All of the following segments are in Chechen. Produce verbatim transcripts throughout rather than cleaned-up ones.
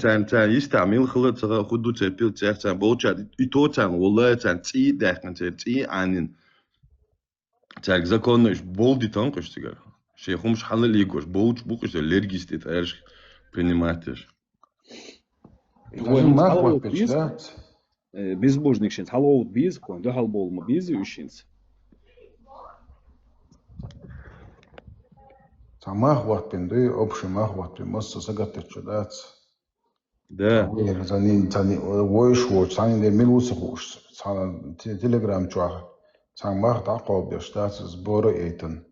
царна, царна йист а мила хила ца хаа хӀама ду, церпил цех царна болча, и то царна, валлахӀи, царна цӀий даьккхина, церан цӀий Ӏанин. Цаьрга законно иш болдитан къуш цигара. Шайн хӀумаш хьалалийгош, болча букъаш да лергис тӀе тӀараш принимать еш. Даже мах вахпеча дац. Безбожникшинца хьалгӀовда беза, кхоъ дуьхьал бовла ма беза уьшинца. Цхьа мах вахпина дуй, общий мах вахпина, масса сагатдеча дац. Да. Цхьанин, цхьанин, войш воч, цхьанин де мил ву ца хууш, цхьана те-, телеграм чохь, цхьана мах дӀакхоббеш дац, сбора эйтан.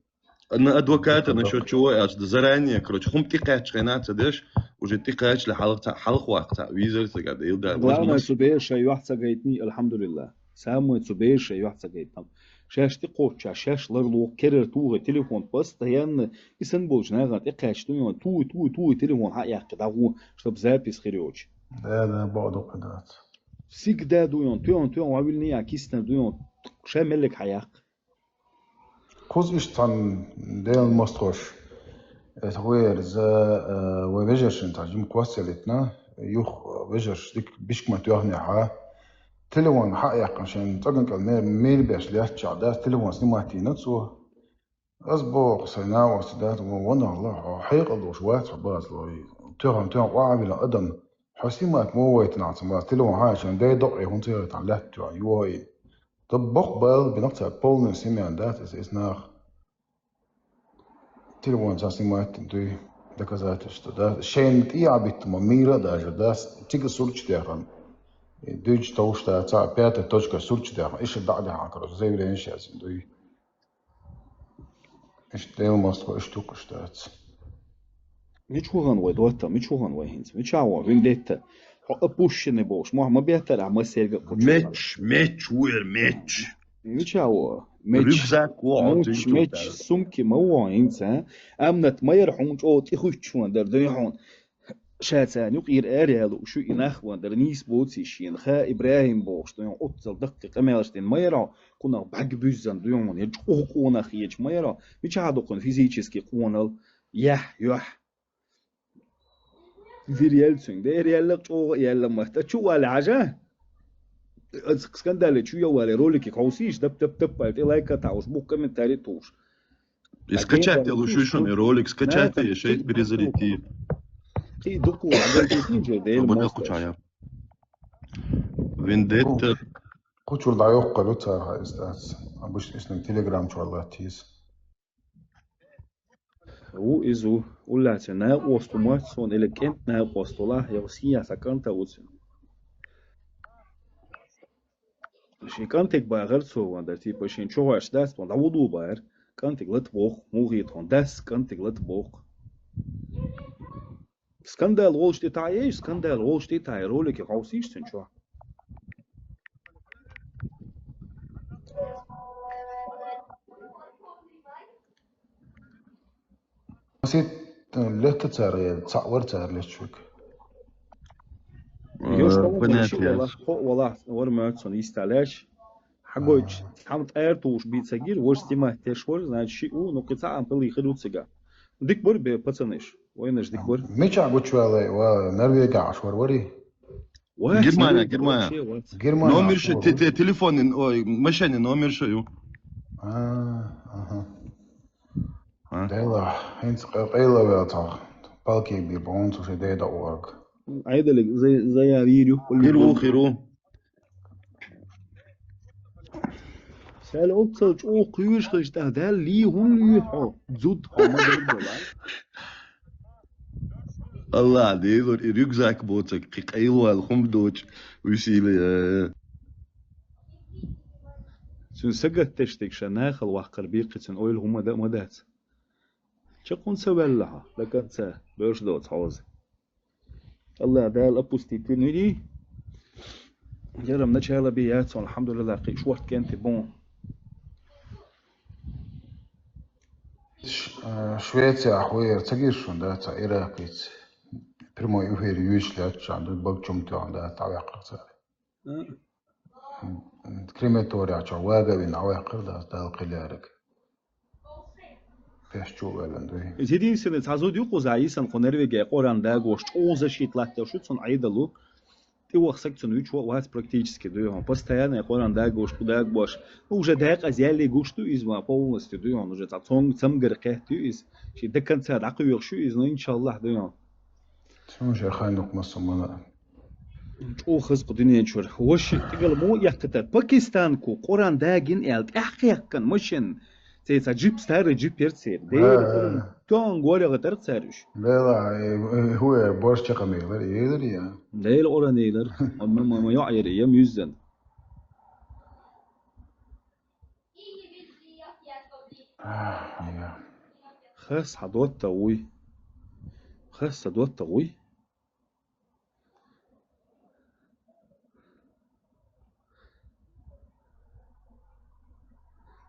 На адвоката насчет чего, аж заранее, короче, хӀума тӀекхаьчча хьайна ца деш, уже тӀекхаьччале хьалха ца-, хьалха ваккха ца, визар ца гада, илдар. Главное, цу беша шай юьхь ца гайтний, альхьамдулиллах. Самое цу беша шай юьхь ца гайтам. Шаьш тӀекхочча, шаьш ларлух, керар тухе, телефон постоянно, и сан болчу нахана тӀекхаьчча, туй, туй, туй, телефон хьа а яьккхи, дӀагӀо, чтоб запись хир йоцу. Да, да, бакъ дукха дац. Всегда дуй, туй, туй, вавилни а кистан дуй, ша меллиг хьаяккха. Кхуза иштта цхьана Делан мостагӀаш, эса гӀоьрза, э, вай вежаршна цхьа жима кхоссалийтина, юха вежарш дика бишкамат йоьхнехьа, телефон хьа а яьккхина, шайн цӀаган кӀел мер-, мер беш лаьттачохь дац, телефон снимать йина цо. Ас боху сайн накъоста дац, вон, вон Аллах, хьо хьекъал долуш вац хьо базло. Тоьхна, тоьхна къа а вина адам, хьо снимать ма вайтина ца бац, телефон хьаьшина, дай докъе хӀунда ца яйтахьа лаьтта тоьхна, йохийна. Дан боккха бала бина цара, полная семья дац иза, иза нах. Телефон ца снимать дина дуй, доказательство, да? Шайна тӀе а биттина, мира а даже, да? Цига сурташ техна. Дуьйцу товш да, цхьа пятая точка сурташ техна. Иштта дӀа а дехьа, короче, заявление сейчас дуй. Иштта Делан мостагӀа иштта юккъаш дац. Мича вахана вай, доттагӀа, мича вахана вай хӀинца? Мичахь вахана? Виндетта. Хьо опущенный бохуш, мохь ма беттара, ахьа массерга а кхучу. Меч, меч ву яра, меч. Мичахь вахана? Меч. Рюкзак ву хьо, меч, тинчу меч, тара. Сумки ма ву хьинца, а? Амнат ма яра хьуна чӀогӀа тӀехуьттуш ван дара, дуй хьуна. Ша царна юкъера ара ялуш ю и нах ван дара, нийса боций шена, ха ИбрахӀим бохуш, дуй хьуна, оццал даккхий къамелаш дина ма яра хьо, кхунах бӀаьрг буьззина, дуй хьуна, я чӀогӀа къонах хеташ ма яра хьо, мичахь ду кхуьнан физический къонал, яхь, юьхь. Дир яьлла цуьнга. Дер яьлла, чӀогӀа а яьлла ма. ТӀа чу вале хьажа? Аса скандале чу я вале, ролике хьовсийша, дап, дап, дап, аьлла, тӀе лайк а тахьуш, бух комментарий тухуш. И скачать делуш ю шуна, и ролик скачать а, шайта перезайти. Кхин дукха ву, а гайтий же, Дела мостагӀа. Вендетта. Кхучур дӀайоккхур ю цара хьа иза дац. Обычно иза телеграм чохь латтийса. Ву иза ву. Уллаьццан накъост ву моьтту суна, или кӀентан накъост ву лахь, я сийна цхьа кӀант а ву цуьнан. Шен кӀантиг бахара цо ван дара, типа шен чохь дац тхуна, дӀавуллу бахара. КӀантиг лата боху, муха хета тхуна, дас кӀантиг лата боху. Скандал гӀолш тӀе тахьа еш, скандал гӀолш тӀе тахьа, ролике хьовсийша цуьнан чохь. Масит, э, летта цара, я цхьаъ вара цара летта шуьга? Э, Йош понятие. Ши вала, кхо вала, вара моьтту суна йиста леш. Хьагойчу, цхьамма тӀара тухуш бийца гира, важа снимать деш вара, значит, шиъ ву, ну, кхин цхьаъ а палий хир ву цигахь. Дика бара бе пацанаш, вайнаш дика бара. Мичахь гучувалай, ва Норвегия Ӏаш вара варий? Германия, Германия. Германия. Номер шу, те-, те-, телефон, ой, машина номер шу ю. А, ага. А? Дела, хӀинца къе-, къайла вел цхьа. Палки бир бонцу ши деда орг. Айдалиг, зай-, заяр йир ю. Хир ву, хир ву. Сел оццал чӀогӀа кхуьйшхаш тӀа, Далла лий хӀун луьй хьо? Зуд хьо ма дерг вала. Аллах, дезур, и рюкзак боцаг, кхин къайлавала хӀума доцу, висийла, э. Цуьнан сагатдеш дерг ша нахала ваккхар бийккхи цуьнан ойла хӀума да а ма дац. Чаккхун ца ваьлла хьо, до конца, боьрша доцу хьоза. Аллах Дала опустить вина вирий. Ярам начало бе яц хьуна, алхьамдулиллах, кхин шорта кӀентий бу. Ш-, а, Швециях вер ца гира шуна, да, цхьа иракхийца. Прямой эфир юьйш лаьттачахьа, ду бага чум тоьхна, да, дӀаваьккхира цара. А? Крематорий чохь вага а вина, дӀаваьккхира, да, Дала кхин лерриг. Пеш чу а ваьллина дуй. Иза единственный цхьа зуда ю кхузахь йисина кху Норвегия Къуръан дагош, чӀогӀа защита латтош ю цунна Ӏедало. И ваха саг цунна вича вац практически, дуй хьона. Постоянно Къуръан дагош, дагбош. Ну, уже дакъа зялли гуш ду иза ма полностью, дуй хьона. Уже цхьа цонг цамгар кхетта ю иза. Ши до конца дакъа йохуш ю иза, ну, иншаллахь, дуй хьона. Цунна шерхайнук массамана. ЧӀогӀа хаза кху дуьнен чуьра. Ваши тӀигала мо яккхатар. Пакистанку Къуръан дагин аьлла тӀаьхьа кхехкан машин. Цей цхьа джип, старый джип яр церан. Дера Къуръан. Тон горегӀа тарх цара уьш. Дела, э, э, хӀу, э, борш чакха мегар, эгар я. Дела Къуръан эгар. Ма, ма, ма, ма, йоӀ яр, я муьззан. Ах, я. Хас хьадотта вуй. Хас хьадотта вуй.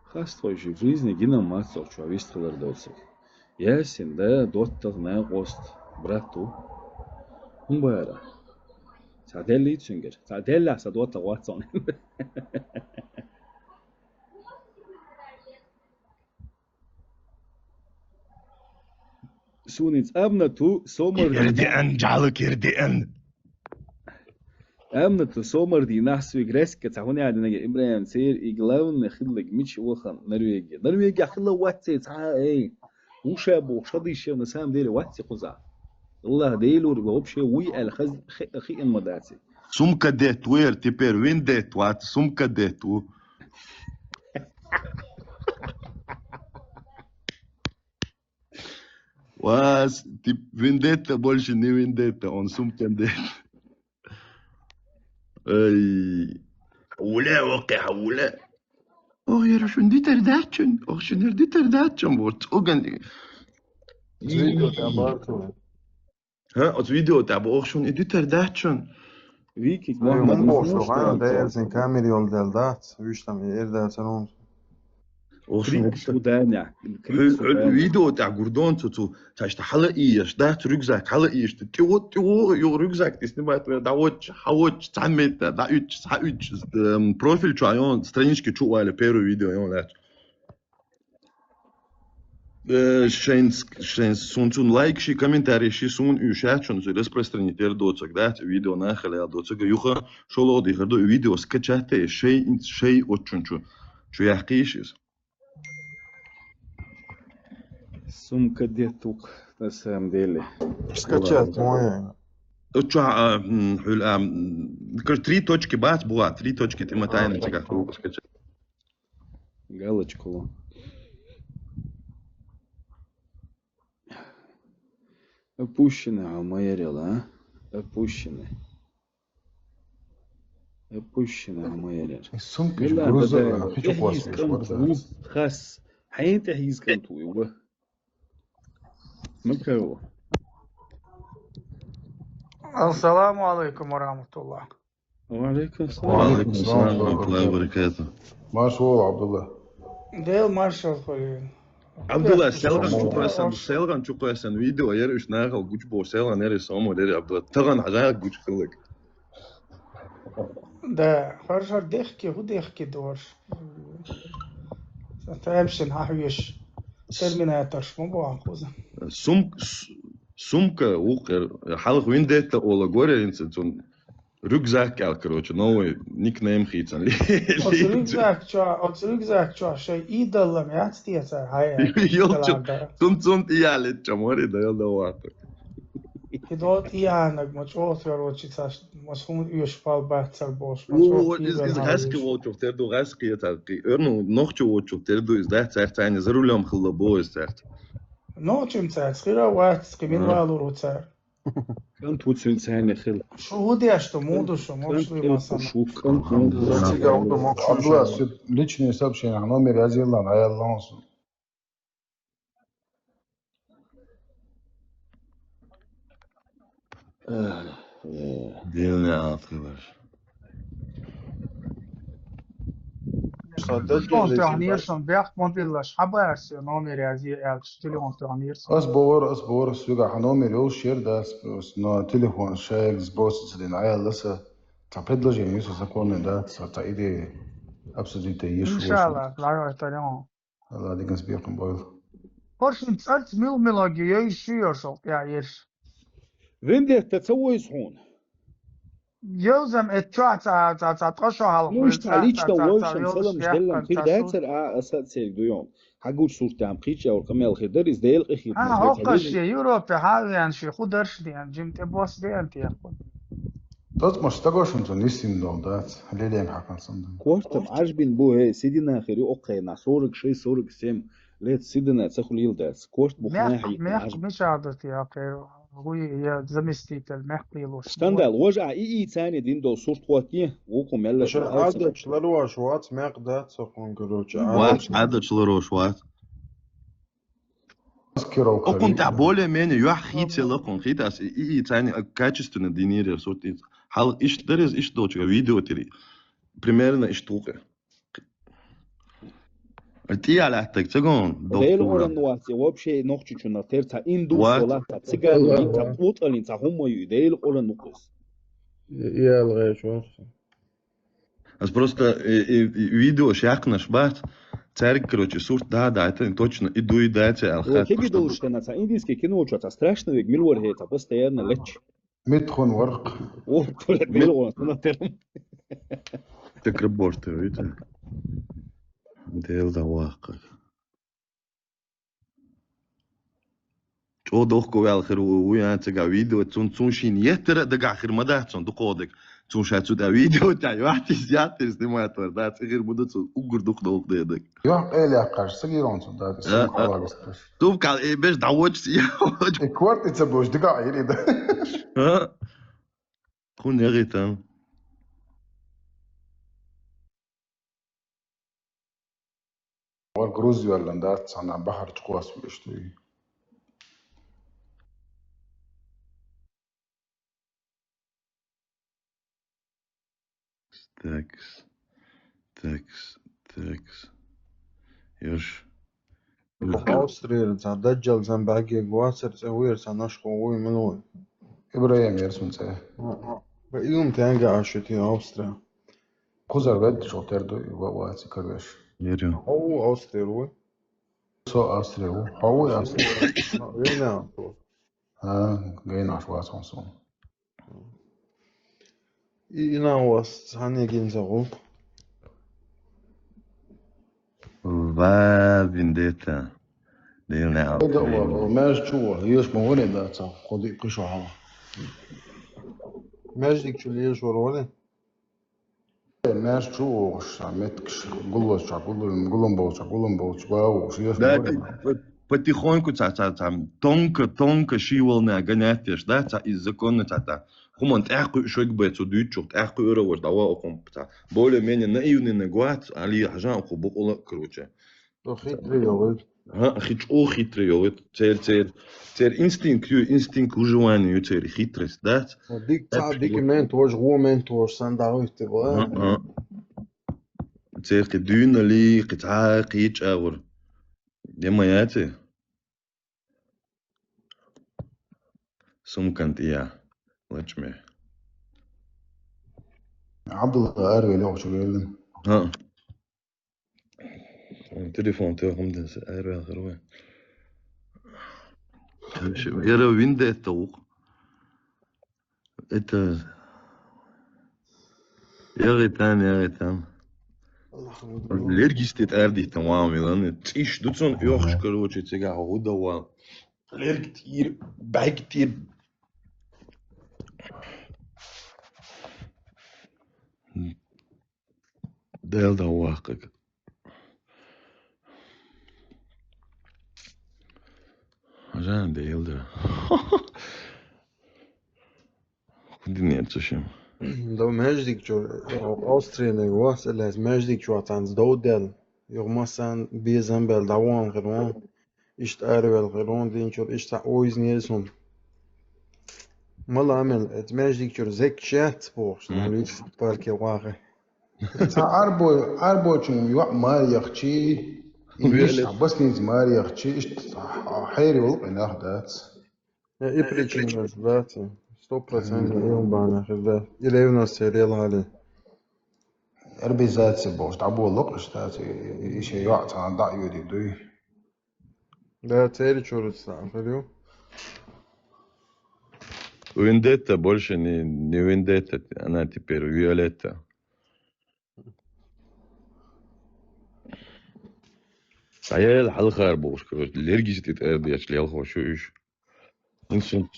Хас тхойчу жизни гина мацалчо вистхилар доцург. Ясин да доттагӀа накъост брат ву. ХӀун бара? Ца делли цуьнгара. Ца делла сан доттагӀа вац хьуна. Суна иза Амнату Сомар... Кирдиан, джала кирдиан. Амнату Сомар дийнахь суьйга раьсса цхьа хӀун аьлла динарг ИбрахӀим церан и главный хилларг мича вахана Норвегия. Норвегия хилла вац цхьа, эй. Вуша бохуш ха дийшина, на самом деле, вац и кхузахь. Аллах Делора вообще вуй аьлла хаз-, хи-, хиъна ма дац и. Сумка детт ву яра, теперь вин детт вац, сумка детт ву. Вас, тип, вендетта больше не вендетта, он сумка детт. Ай. Хьуле, окхи, хьуле. Ох, яра шун дитар дачун. Ох, шун яра дитар дачун. Вот, оган. Видео тӀе барту. Ха, оцу видео тӀе бо, ох, шун и дитар дачун. Викик Ай, Мухаммад хӀун боху, Мухаммад ха, Мухаммад. Дерзин камера йолу дел дац, вуьш там, и эр дац, ну. Ох, шун Крик шу даня. Крик шу даня. Видео тӀе гурдон цу, цу, цаьш тӀе хьала ийш, дац, рюкзак хьала ийш, тӀе вот, тӀе вот, йо, рюкзак тӀе снимать, да вот, ха вот, цхьа метр, да уьч, цхьа уьч, эм, профиль чу, айон, странички чу вали, первый видео, айон, лач. Э, шайн, шайн, сун, сун лайк ши, комментарий ши, сун уьш яц, шун распространить яр доцург, да, видео нахала ял доцург, юха шолгӀа дихар ду, видео скачать, шай, шай отчун чу, чу яхкийш иза. Сумка детук, на самом деле. Скачать, мой. Чу, а, м, хьуьл, а, м, короче, три точки бац, буа, три точки, ты мотаем, а, скачать. Галочку. Опущенный, а, моя рела, а? Опущенный. Опущенный, а, моя рела. Сумка. Хас. Хьайн тӀе хьийза кӀант ву, ва. Макарова. Ассаламу алейкум ва рахматуллах. Ва алейкум салам. Ва алейкум салам ва рахматуллахи ва баракатух. Марш вол, Абдулла. Дел маршал хуьлийла. Абдулла, селган чу кхоьссан, селган чу кхоьссан видео яр уьш нахал гучу бо, селган яр и сомо яр Абдулла. Таган хьажа гучу хиллаг. Да, хорошо, дехке, хӀу дехке дорш. Сан тайпшин хьахьоьш. Терминаторш ма боху кхуза. Сум-, с-, сумка вукхер, хьалха виндетта ола горе инца цун. Рюкзак аьлла, короче, новый никнейм хийцан. Оцу рюкзак чохь, оцу рюкзак чохь шайн идаллам яц те цара, хьай. Йолчу, цун, цун тӀе яллича, мори, да, йолда вату. И до тӀе яхьанаг, ма чӀогӀа, короче, цаш, ма суна уьш пал бац цара бохуш, ма чӀогӀа иза, иза гӀаьски волчух тера ду, гӀаьски я цара, кхи, ну, нохчо волчух тера ду, иза дац цаьрца, царна за рулем хилла бо иза цаьрца. Нохчим цаьрца хира вац, кхи мила валур ву цара. КӀант ву цуьнан царна хила. Шу хӀу деш ду, муха ду шу, мокшуш ду, масала. Шу кӀант ву. Абдулла, личное сообщение, номер язъелла, аяллахьун сун. Э, э. Дел не алкхилар. Телефон тӀехь нерсан бехк ма биллаш, хьан бара сан номер язъе аьлча, телефон тӀехь нерсан. Ас бохура, ас бохура, суьгахь хьан номер йолуш яра, да, ас, ас, но телефон шайга сброситься дина, аялла аса, цхьа предложение ю сан законный, да, аса цхьа идея обсудить еш. Иншалла, лагӀайтарян. Алла дигнас бекхам бойла. Хьо шун цӀарца мила-милоге йойуш ю йош хӀокху яа ерш? Вендетта ца войза хьуна. Йовзам, э, чохь цхьа, цхьа, цхьа ткъа шо хьалха. Ну, иштта лична вовшам салам деллам хир дацара, а, аса а церг ду йом. Хьагуш суртам кхича вар къамел хир дара, иза Делан къа хир. Хьа, хьокхаш шен Европе хьа а веана, шен ху дарш деана, жим тӀе бос деана те. Тацмаш стагошун цо нисин дол дац, лелем хьакхан сан дан. Кортам Ӏажбин бу, э, сидина хир ю окхайна, сорок шесть, сорок семь лет сидина ца хулил дац. Корт бу мягко, хьи, мягко, мягко, мягко. Хьуй, я заместитель, мягко лилуш. Скандал, вож а и, и цани дин дол сурт хот е, вуку мелла. Шер шер алсам. Адоч ларош вац, мягко дац, сокун, короче. Вац, адоч ларош вац. Маскировка. Окун та более-менее, юах хитсе лакун, хитас, и, и, и цани, а, качественно динир сурт и. Хьал ишт дарез, ишт долча, видео тири. Примерно ишт вукъе. ТӀе а лаьттаг ца гон, Дел долчура. Къуран вац, вообще нохчичунах тер ца индус вац, вала, ца циган, ца куталин, ца хумма ю, Дел Къуран вукъус. Ял гӀеш вац. Ас просто, э, э, э, видео шакнаш бац, царик, короче, сурт да, да, это точно, и дуй да, це алхат. Кеги долуш тена, ца индийский кино чо, ца страшно век, милвар хе, ца постоянно леч. Митхун варх. О, блядь, милвар, на терм. Так работает, видите? Дел да вахка. ЧӀо дохку ваьлла хир ву, ву ян цигахь видео, цун, цун шин еттара а дагахь хир ма дац цун дукхо дага. Цун ша цу тӀа видео тӀа йоттис, яттис, снимать вар, дац, и хир ма ду цун, уггар дукха дохку дедаг. Йох, къел яккхаш, ца гиронца, да, а, сам а. Халагасташ. Туб кал, э, беш дӀавочу, я вочу. Э, квартица бош, дага а ирида. А? Хун ягӀитан. Вар груз верлан дац, цхьана бахьарчу кхоссавеш дуй. Такс, такс, такс. Ёш. Австрияра цхьа даджал зан баге гуацар цӀе вуйр цхьа наш хо вуй милуй. Ибрагим яр сун цӀе. А, а. Ба илум тенга ашу ти Австрия. Кхузар вед шо тер ду, ва, ва, ци карвеш. Нерю. Хьо ву Австрия ву? Со Австрия ву. Хьо ву Австрия? Вена. А, гайна аш вац он сон. И, и на вас, хане гин за гу. Ва виндета. Дил не ал. Эда ва, меж чу ва, еш ма ване да ца, ходи пишо хала. Меж дик чу леш ва ване? Маьрша чу вогӀуш, цхьа меттигаш гуллуш, цхьа гуллун, гуллун болчу, гуллун болчу, вогӀуш, еш Да, морина. По-, потихоньку цхьа, цхьа, цхьа, тонко, тонко ший волна гонять еш, да, цхьа из законно цхьа, цхьа. ХӀуман тӀаьхьа кхуьуш вег бай, цу дуьйцучух тӀаьхьа кхуьура ваш, дӀаваха хӀума, цхьа. Более-менее наивный наг вац, али хьажан кху букъула, короче. Ну, хитрый йолуш. ХӀаъ, хи чӀогӀа хитрый йолуш. Церан, церан, церан инстинкт ю, инстинкт выживания ю церан хитрость, дац? Дика цхьа, дика мент вож, гӀо мент вож, сан дагӀуьйтти бу. ХӀаъ, хӀаъ. Церан кхин дуьйнали, кхин цхьа, кхин чӀагӀур. Дема яци? Сумкан тӀе я. Лачме. Абдулла арвел йогӀучу веллин. ХӀаъ. Телефон тӀе хӀума деза, аьрвелхар вай. Яра виндетта вукъ. Это ягӀитан, ягӀитан. Лергисте тӀардиттан ван вилан. ЦӀиш ду цун йохуш, короче, цигахь гӀуда ван. Лерг тӀир, бӀаьг тӀир. Дел дан ваккхаг. Жан дел да. Кудинер цу шим. Дов междик чу, Австрияны вас, лез междик чу атанц дов дел. Югмасан безам бел даван хирон. Иштта аравел хирон динчур, иштта ойзнер сун. Мала амел, эт междик чур зек шет бохш, ну, лич парке вахе. Ца арбой, арбойчун юа мар яхчи, и виш Велес. Басниц мар яхчи, иштта хьери вал къинах дац. Э, и причина дац. Сто процентов и он бана хир да. И ревность сериал гали. Арбизация бохш, дабо локш дац, и, и, и ше юа ца да юди дуй. Да, церан чуьра цхьаъ хир ю. Вендетта больше не, не вендетта, она теперь Виолетта. Саял хьалхар болуш, короче, лергис тӀе тӀера дечу лелхо шу уьш. Инсент.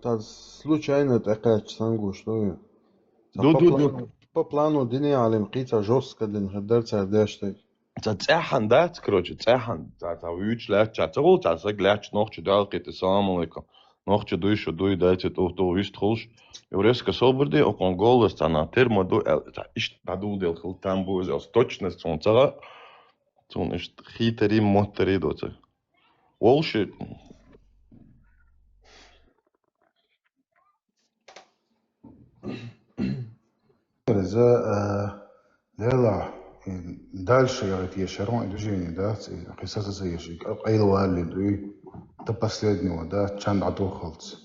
Тад случайно тӀекхаьчча сан гуш ду. Ду, ду, ду. По плану дини алим кхийца жестко дин хир дара цара деш тайга. Ца цӀехьан дац, короче, цӀехьан. Ца, ца вуьйч лаьттача, ца гӀул, ца саг лаьттача нохча далкхийта, салам алейкум. Нохча дуй, шу дуй, дайца тӀух-тӀух вист хулш. Еврейска собар де, окъон голос, ца на терма ду, эл, ца ишт дадул дел хил, там бу, эл, точно, цун ца, цун ишт хитари, моттари доца. Волши. Иза, э, дела, э, дальше я говорит, ешарон и движение, да, ц-, кхиса са еши, къайла валли дуй, до последнего, да, чан дӀатухалц.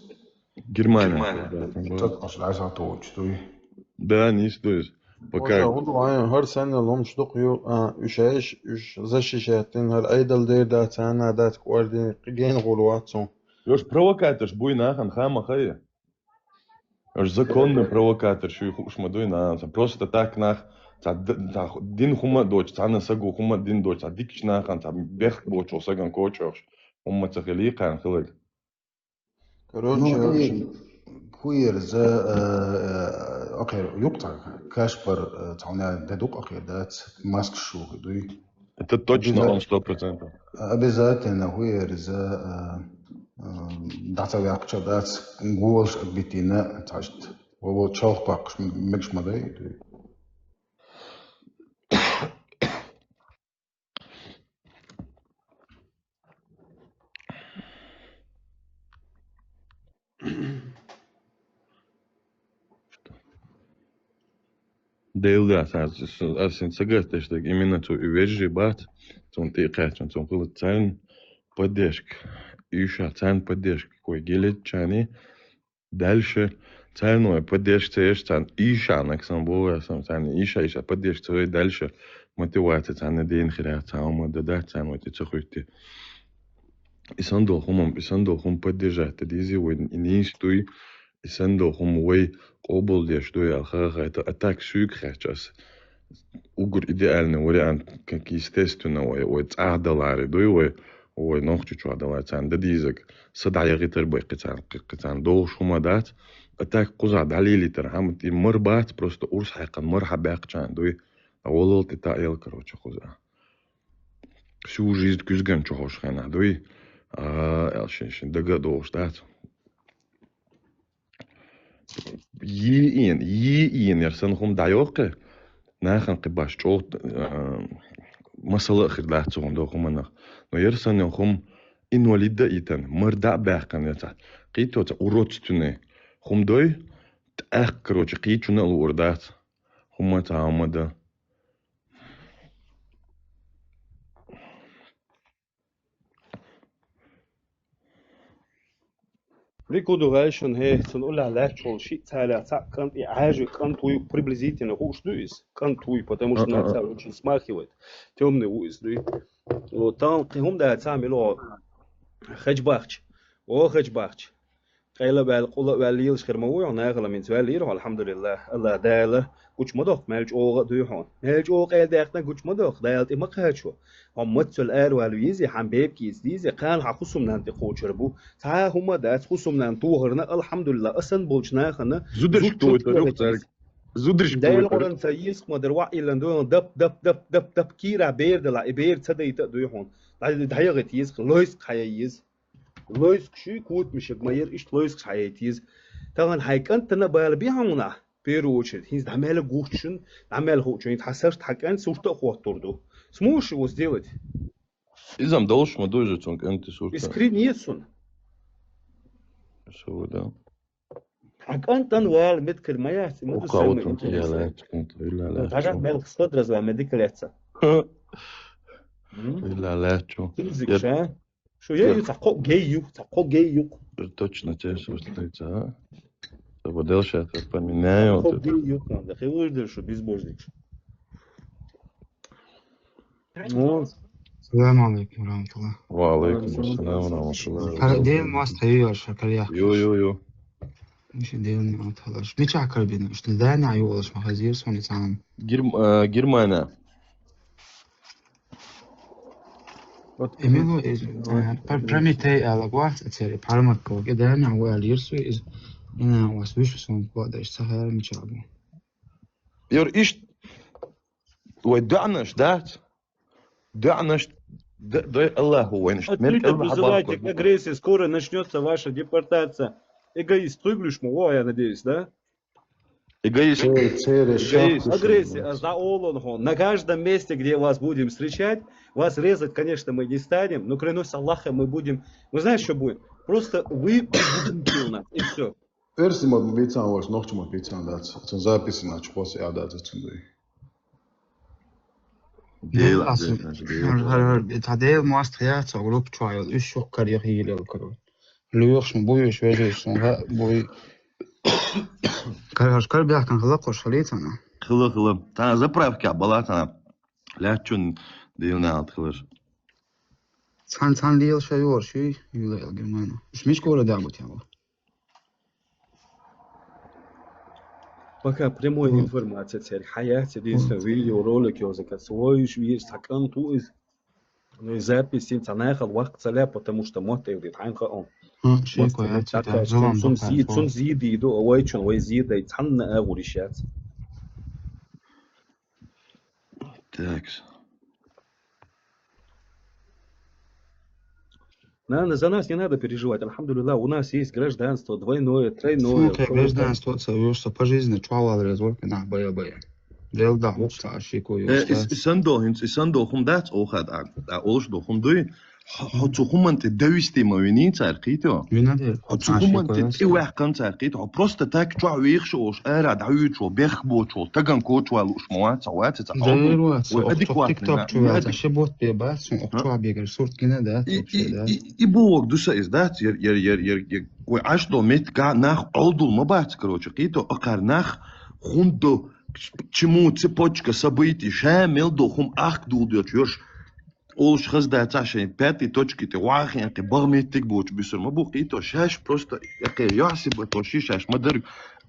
Германия. Германия. Да, там было. Тот аш лаза то уч дуй. Да, не стоит. Пока. Оша, хӀунда вайн, хӀара санна ломаш дукха ю, а, уьш эш, уьш защищать дин, хӀара айдал дер дац, царна дац, кӀордин, гена гӀур вац цун. Уьш провокаторш буй нахана, хама хая. Уж законный провокатор, шу хууш ма дуй, на, ца просто так нах, ца д-, ца ху-, дин хӀума а доцу, цхьана саго хӀума а дин доцу, ца дикачу нахана, ца бехк боцу саган кочош, хӀума ца хили, кхана хиларг. Короче, ну, и хуер за, э, э, окей, юкъ ца, Кашпар, э, цхьана де дукъ, окей, да, ц-, маскаш шу дуй. Это точно он, сто процентов. Обязательно хуер за, э, э, дӀа ца ваьккхича дац, голаш а битина, цхьашт. Во, во, чалх кхоккхуш м-, мегаш ма дай. Дела, ас, ас, ас, ас ин ца гатдеш дерг, именно цу и вежарий бац, цунна тӀе а кхаьчна, цунна хила царна поддержка, уьйша царна поддержка кой гелет чани, дальше царна вай поддержка ца еш, царна уьйша нак сан богӀа сан, царна уьйша, уьйша поддержка ца вай, дальше мотивация царна ден хира, царна ма да, да, царна вай тӀе ца хуьтти. И сан дол хӀумам, и сан дол хӀум поддержать ца дизи, вай и нийса дуй, и сан дол хӀума вай къобалдеш дуй аьлла ха-, хайта, а так шуьга хаьттича ас. Угар идеальный вариант, как естественно, вай, вай цӀа даларе дуй, вай, вай нохча чохь даларе, царна дан дийзаг, са дӀаягӀийтар бай кхин царна, кхин, кхин царна долуш хӀума дац, а так кхузахь дӀалийлийтар, хӀама и мар бац, просто урс хьаькхна мар хьабаьккхачарна дуй, а волал тӀе таӀел, короче, кхуза. Всю жизнь куьзган чу хьош хенахь дуй, а, аьлла шен, шен дага а долуш дац. Йиъен, йиъен яра сан хӀума дӀайоккхи, нахана кхин баш чӀогӀа, а, масала а хир дац цу хӀума до хӀуманах. Но яра сан хӀума инвалид а итан, мар дӀа а баьккхина яцахь, кхийто ца уродственный хӀума дой, тӀаккха, короче, кхийчунна а луур дац. ХӀума ца хӀума дан. Прикол ду гӀайшан, хӀе, цун уллехь лаьтташ волу шиъ цхьаьллехь цхьаъ кӀант, и Ӏаьржа кӀант вуй, приблизительно хууш ду иза? КӀант вуй, потому что А-а-а. Нацара очень смахивает. Тёмный ву иза дуй. Вот, тахана кхин хӀума дац, цхьа мила хьо хечбахча. О, хечбахча. Къайла а ваьлла, къула а ваьлла, лелаш хир ма ву хьо, нахала минца ваьлла йира хьо, алхьамдулиллахӀ. Алла Дала гучу ма доккху, мел чӀогӀа а дуй хьуна. Мел чӀогӀа къайла даьккхина гучу ма доккху, Дала тӀе ма кхачо. Хьо маццул аравала везий, хьан бепиг иза дезий, кхана хьан хӀусамнана тӀе кхочур бу. Цхьа а хӀума а дац, хӀусамнана тохарна, алхьамдулиллахӀ, асан болчу нахана Зударшка зуд чу тохар ю тохар цаьрга. Зударшка Дала тохар. Къуръан ца йиск ма дара, ваъ, иллан дуй, дап, дап, дап, дап, дап, кийра бер дала, и бер ца дайта а дуй хьуна. ДӀа-, дӀаяхийта еза, лойск хьаяй еза. Лойскаш ю, кутамашка ма яра, иштта лойскаш хьаяйта еза. Тахана хьайн кӀантана а бала бехьа хьуна, в первую очередь, хӀинца дӀа мел гуччун, дӀа мел хуучун, хӀинца хьан сашта хьан кӀант сурта а хӀоттур ду. Сможешь его сделать? Иза-м долуш ма ду иза цунна кӀанти сурта. И скрин еза цунна. Сова, да. Хьан кӀантана вала медикал ма яц, и ма ду Ука сема утун интересно. ТӀе лаьтташ, кӀант, ила Ну, лаьтташ. Дагахь мел хӀусамда раза ван медикал яц. М? Ила лаьтташ. Физик Я ша? Шу я ю, цхьа кхо гей ю, цхьа кхо гей ю. Точно те сустрица, а? Чтобы дальше это поменяю, Кхо вот это. Гей ю, да хилуш дер шу безбожник шу. Ну, Салам алейкум ва рахматуллах. Ва алейкум ассалам ва рахматуллах. Кар-, Дел моастагӀа ю, аша кар яхаш. Ё, ё, ё. Миша Дел моастагӀа халаш. Мича кар бина, ишта Дания ю алаш ма хазир сони цан. Герм-, э, Германия. Эмило из, э, пр-, Прометей ала гвас, а цери пармат боге Дания ва алирсу из. Ина вас вишу сон квадаш сахар мича бу. Ёр ишт. Вай даънаш дац. Даънаш д-, дай Аллаху вайнаш. Мер Открыто Аллах призывайте к баква. агрессии. Скоро начнется ваша депортация. Эгоист, ты глушь, о, я надеюсь, да? Эгоист. Церь, церь, Эгоист. шахту Агрессия, шахту. а за олон хо. На каждом месте, где вас будем встречать, вас резать, конечно, мы не станем, но клянусь Аллахом, мы будем. Вы знаете, что будет? Просто вы будете у нас, и все. Перси ма бицан ваш, нохчи ма бицан дац. Цун записи нач хоси а дац цун дуй. Дел Ас-, ас-, дел. гьар, гьар, гьар, та Дел моастагӀа яц, а группа чуайол, уьш шух кар яхи йилел кар. Луйохш ма буй, уьш вежеш сон, га буй. Кар, гьар кар бяхкан хала хош халицана. Хила, хила. Та заправка бала та. Лячун Дел наалт хилаш. Цан, цан лиел шайор, ши, юла эл Германия. Уьш миш гора дагут яла. Пока прямой информация, цель. Хаят, единственное, видеоролик, его заказ. Свой уж есть, сакан ту из. Ну и запись, син цанайхал вакт цаля, потому что мот эл дит, хайн хаон. Ха, ши кваят, та зулам Сун бакар, зи, фу. Сун зи ди до, авай чун, вай зи дай, цан на агуришац. Так. На, на, за нас не надо переживать. Альхамдулиллах, у нас есть гражданство двойное, тройное. Слухай, гражданство, ца юрса по жизни, чуавал резоль, на, бая, бая. Дел да, мукса, ши ко Э, юрса. ис-, исандо, хинц, исандо хум дац, оха да, да, олш до хум дуй. Хо, хо цу хуман те дависти ма вини цар кито. Вина де, Хо цу хуман те ти вахкан цар кито. Хо просто так чуа вих шо ош, эра да уй чуа, бех бо чуа, таган ко чуа луш ма ца ва ца. Дайру ца, Ой, ох, адекватный, тикток да. чуа, Адек- ца, ши бот бе ба, сун, ох, А? Чуа бегар сурт гина да, И, вообще, да. и, и, и бог дуса из, да, ер, ер, ер, ер, ер, ой, аж до мет га нах олдул ма бац, короче, кито, акар нах, хунду, чему цепочка событий, ша мел до хум ах дул дёч, ёш, олш хаз да ца шей, пятой точки те, вахен те, бах меттик боч, бисур ма бу, кито, шаш просто, яке, яси ба то ши шаш, ма дыр,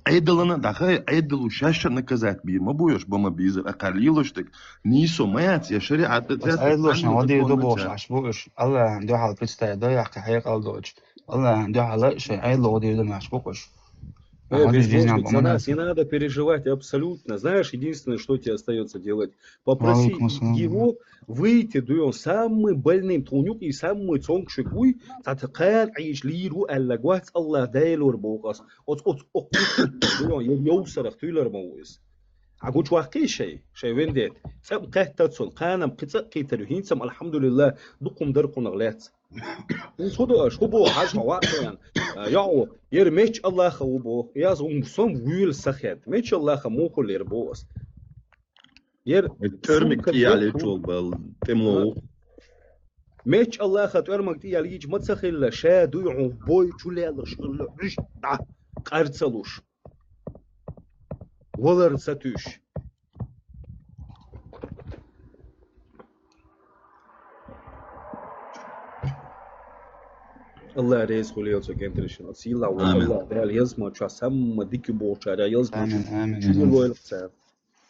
айдалана, да хай, айдалу шаша наказать бир, ма бу, ёш, ба ма бизыр, акар лилош так, нисо маят, я шариат, Айдлошна, води до бош, аш бош. Аллах, духал представь, да, я хай калдоч. Аллах, духал, шей, айдло, води до маш бош. Э, без божниц, за нас не надо переживать абсолютно. Знаешь, единственное, что тебе остается делать, попроси Валейкум ассалам. Его выйти, дуй он самый больным тунюк и самый цонкшик уй, тата кар айш лиру алла гвац Аллах дайлор бокас. Оц, оц, оц, дуй он, я, я усарах туйлар ма уйс. А гуч вахи шей, шей вендет. Сам катта цон, канам кица китару хинцам, альхамдулиллах, дукум дар кунаг лец. Ин суда аш, хубо, хаш, ва, каян. А, я, о, ер меч Аллаха убо, я зум сом вуйл сахет. Меч Аллаха мухул ер бос. Ер Тёрмик сумка тияли дёрту. Чул бал, темло. Меч Аллаха тёрмик тияли ич мацахилла, ша дуй у бой чулялыш, иш, да, карцалуш. Валар сатуш. Аллах рез хулиел цо гентришин. Сила ва Амин. Аллах дал язма ча самма дики болчара язма Амин, ча. амин, Чу амин. лойл цар.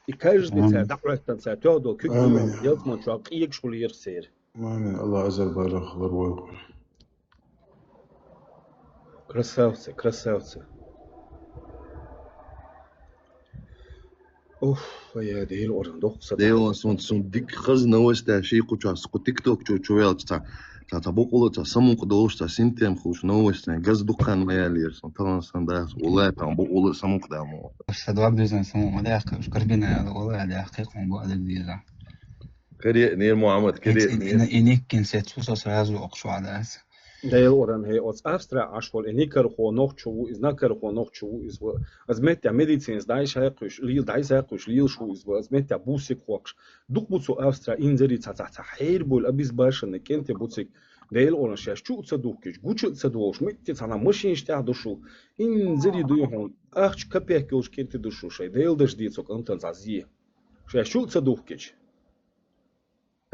И каждый Амин. цар дакъваттан цар тёдо кюк Амин. Язма ча киек шулир сер. Амин. Аллах азар барах лар войгу. Красавцы, красавцы. Уф, я дел оран дохса. Дел сун, сун дик хаз новость да ши куча, ску тикток чу чу вел ца. Ца, ца бокула ца самук долш ца синтем хуш новость, газ дукан маял ер сун, талан сан да, улай там бокула самук да мо. Садвак дизайн самук ма да яхка, уж карбина я, улай да яхка, кон бу адак дизайн. Каре не Мухаммад, каре не. Иник кин сет су сразу окшуадас. Дел оран хе оц Австрия ашвал эникар хо нохчу из, накар хо нохчу из. Аз метта медицинс дай шайкуш, лил дай шайкуш, лил шу из. Аз метта бусик хокш. Дук буцу Австрия инзери ца ца ца хер бол обезбашенный кенте буцик. Дел оран шаш чу ца духкич, гучу ца долш, метте цана машин штя душу. Инзери дуйхон, ахч капек ёлш кенте душу шай. Дел даш ди цок антан ца зи. Шаш чу ца духкич.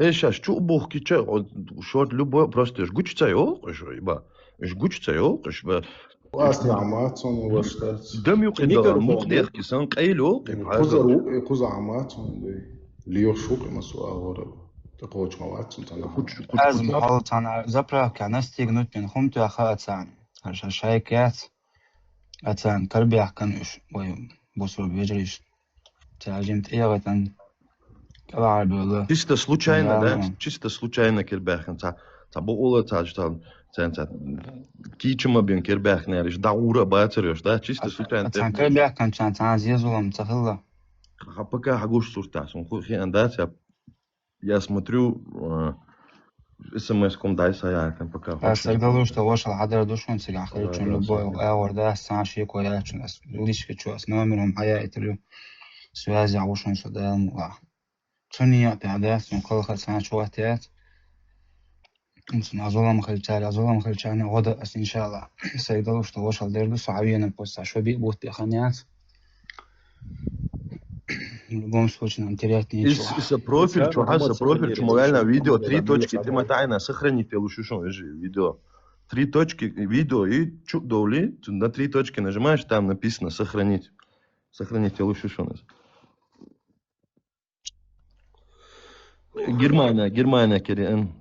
Э, шаш чу бухкича, о, шорт любой, просто иш гучца ёлкъ, иш, иба. Иш гучца ёлкъ, иш, ба. Классно, амацон, ваштац. Дам юкъи да, мух дехки сан, къайл ёлкъ, ин, хаза. Куза ру, э, куза амацон, да. Лиё шук, има суа гора. Та коч мавацон, тана. Куч, куч, аз куч. Махал тана, заправка настигнуть, мен хум тя хацан. Ша-, шайкац. Ацан карбяхкан уж, ой, бусур бежриш. Цажим тиягатан кавар бёла. Чисто случайно, да? Да. Чисто случайно кербяхкан. Ца, ца бу ула ца, ца, ца, ца, кичима бен кербяхкан, яриш, да ура бацарёш, да? Чисто случайно. Ацан карбяхкан, цан, цан зезулам, цахилла. Ха, пока хагуш сурта, сун ху хи анда, ца, Я смотрю, э, СМС-ком дай саян, там пока. А, сагдалуш, то ваша хадара душун, сега хричун, любой, а, ворда, сан ши коя, чун, ас, личка чу, ас, номером, хая, интервью, связи, а ушун, со даем, ла. Цуни я, пя, да, сон калха, сан чуа, тя. Сон азулам хричали, азулам хричали, года, ас, иншалла. Сагдалуш, то ваша дерду, со авиена, просто, шо би, бут, пя, ханяц. В любом случае, нам терять нечего. Ис, ис профиль, чё, ха, са профиль, чё, реально видео, три точки, ты мотайна, сохранить, я лучше, что, видео. Три точки, видео, и чё, доли, ты на три точки нажимаешь, там написано сохранить. Сохранить, я лучше, что у нас. Германия, Германия, керен.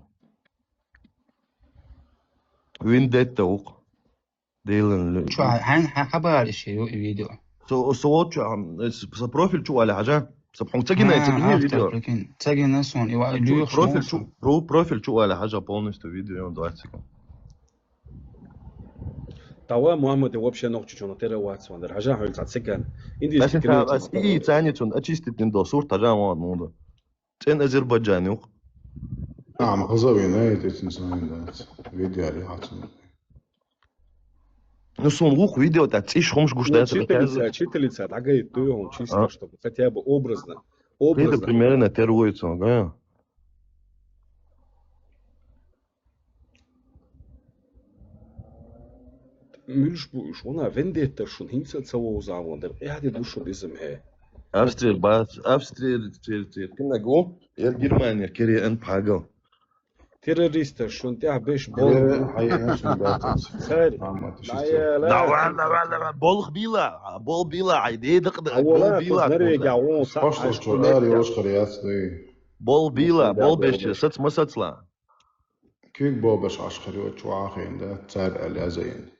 Вендетта, ук. Дейлин лю. Чё, хан, хан, хабар иши, ю, видео. Со, со вот чё, ам, э, с, со профиль чё, али, хажа? Со пхун цагина, а, цагина автор, видео. Прикинь. Цагина сон, и ва, чё, люх профиль сон, чё, про-, профиль чё, али, хажа, полностью видео, двадцать секунд. Тава Мухаммад вообще ног чё, чё, на тера ватс ван дер, хажа, хол ца цаган. Инди. Ас, ис, ас, и, и, цани чё, очистить не до, сурт, хажа, мод, мод. Цен Азербайджан юк. А, ма хаза вина, это цен сами, да. Видео али хацун. Ну, сон лух видео, та циш хомш гуш, ну, да, читалица, читалица, дагай, ты он чисто, а, чтобы хотя бы образно. Образно. Это примерно первый сон, да. Мюлш бу уж, вона вендетта шун, хинца ца вовза вон дер, э, хадид бу шун изм хе. Австрия бац, Австрия, Австрия, Австрия. Кина го? Ер Германия, кере эн пагал. Террориста шун, тя беш бол. Э, хай, эн шун бац. Царь. Мама, ты шо. Давай, давай, давай, бол хбила, бол била, ай, де, дак, дак, бол била. Норвегия, вон, са. Пошто, аш, чё, ар, ёш, хряц, да. Бол била, бол беш, сац, ма сацла. Куьг бобаш ашхарио чуахин да, цар алязаин.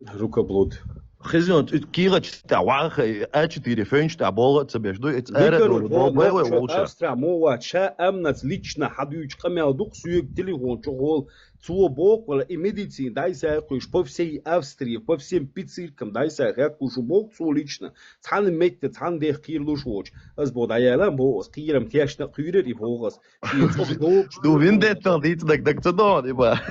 Рукоблуд. Хизион, кигачта, ваха, а четыре фенчта, бола, цебеш, дуй, эц, эра, дуй, бо, бо, бо, бо, Австрия, мова, ча, амнац лично, хадуч, камял, дух, сюек, телефон, чугол, цуо бок, вала, и медицин, дай сай, куш, по всей Австрии, по всем пицциркам, дай сай, хак, кушу бок, цуо лично. Цан метте, цан дех, кирлуш, воч. Аз бо, дай, яла, бо, аз, кирам, тяшна, кюрер, и бо, аз. Ду виндеттон, дицнак, дак цадон, иба.